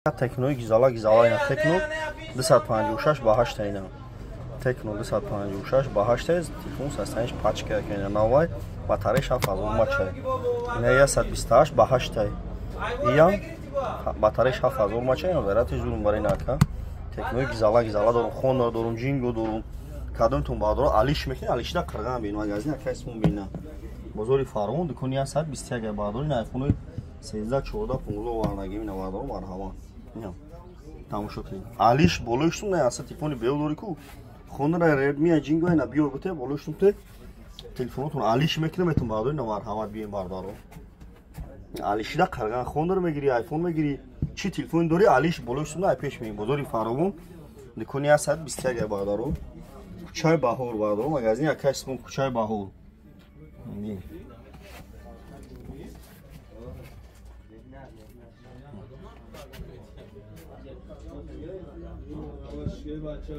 Технои гизала гизала ина Техно 256 ба 8 ина. Техно 256 ба 8 телефон састаниш пачка ина навай батарея 7000 мачай. Ина 128 ба 8. Иям батарея 7000 мачай ина верати зурум бари нака. Технои гизала гизала дорум, Honor дорум, Jingo дорум. Кадомтон баъдро алиш мекунед, алишда қирған бин магазин акайсмон бина. Бозори Фарғон дукони 121 баъдро ин айфони 13 14 15 овардаги ина баъдро марҳамат. Тамошо кунед. Алиш болоиштун не аса телефони бео дори ку. Хонара Redmi Jingo ина биё бите болоиштун те телефонотон алиш мекунем метон баъдро ина марҳамат бием бардаро. Алишида қирған Honor мегири, iPhone мегири, чӣ телефон дори алиш болоиштун ай пеш меем. Бозори Фаровон дукони 121 бардаро. Кӯчаи Баҳор бардаро, магазин акайсмон кӯчаи Баҳор. Бача.